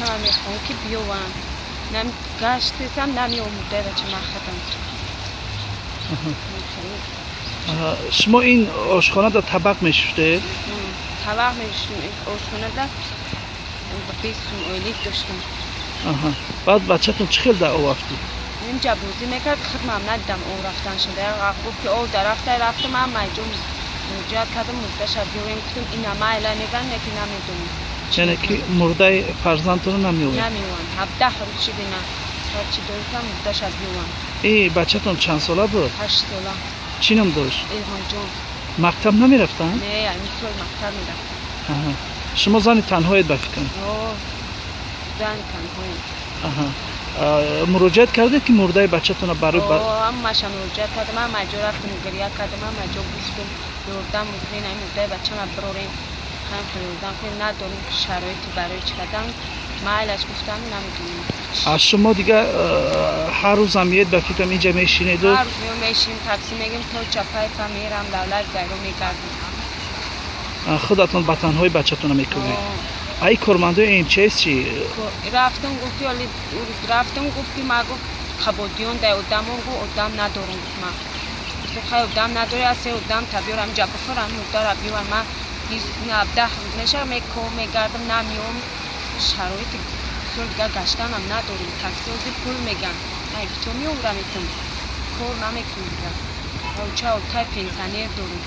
Ман мехоҳам, ки биёванд. Гаштесам, намеёвам мурдаи бача ман худам. Шумо ин ошхонада табақ мешуштед? Табақ мешуштем ошхонада, 20 сум ойлик доштам. Баъд бачатон чӣ хел дар об афтид? Инҷа бозӣ мекард, худмам надидам об рафтан шуда. Гуфт, ки об дар рафта рафтам, ман майҷо муроҷиат кардам, мурдаша биёвем, гуфтам, ина майла меган, яки намедонам. Яъне ки мурдаи фарзандтонро намеёвед? Намеёванд. 17 рӯз шид, ина ҳарчи дорикам, мурдаша биёванд. И бачатон чанд сола буд? 8 сола. Чӣ ном дошт? Илҳомҷон. Мактаб намерафтанд? Не, ин сол мактаб мерафт. Шумо зани танҳоед, ба фикрам? Зани танҳоем. Муроҷиат кардед, ки мурдаи бачатонро барои Ҳамаша муроҷиат кардам, ҳама ҷо рафтам, гиря кардам, ҳама ҷо гуфтум, ёрдам кунед, ами мурдаи бачама бирорем, ҳам хел ёрдам кунед, надорем шароити барои чӣ кардан. Майлаш гуфтам, намедонем. Аз шумо дига ҳар рӯзам меед, ба фикрам, инҷа мешинеду? Ҳар рӯз меом, мешинем, такси мегирем, то Чапаева мерам, давлат гайро мегардем. Худатон ба танҳои бачатонро мекунед? Ай кормандои МЧС чӣ? Рафтам, гуфт, рафтам, гуфт, ки ма, гуфт, Қабодиён дай одамон, гу одам надорам, гуфт. Ма хай одам надори, аз се одам та биёрам инҷа бихӯрам, мурдара биёрам. Ма 17 рӯз мешава, меко мегардам, намеём. Шароити бисёр дига гаштанам надорем. Таксиози пул меган, ман куҷо меоварам итам? Кор намекунем дига. Оча, отай пенсионер дорем.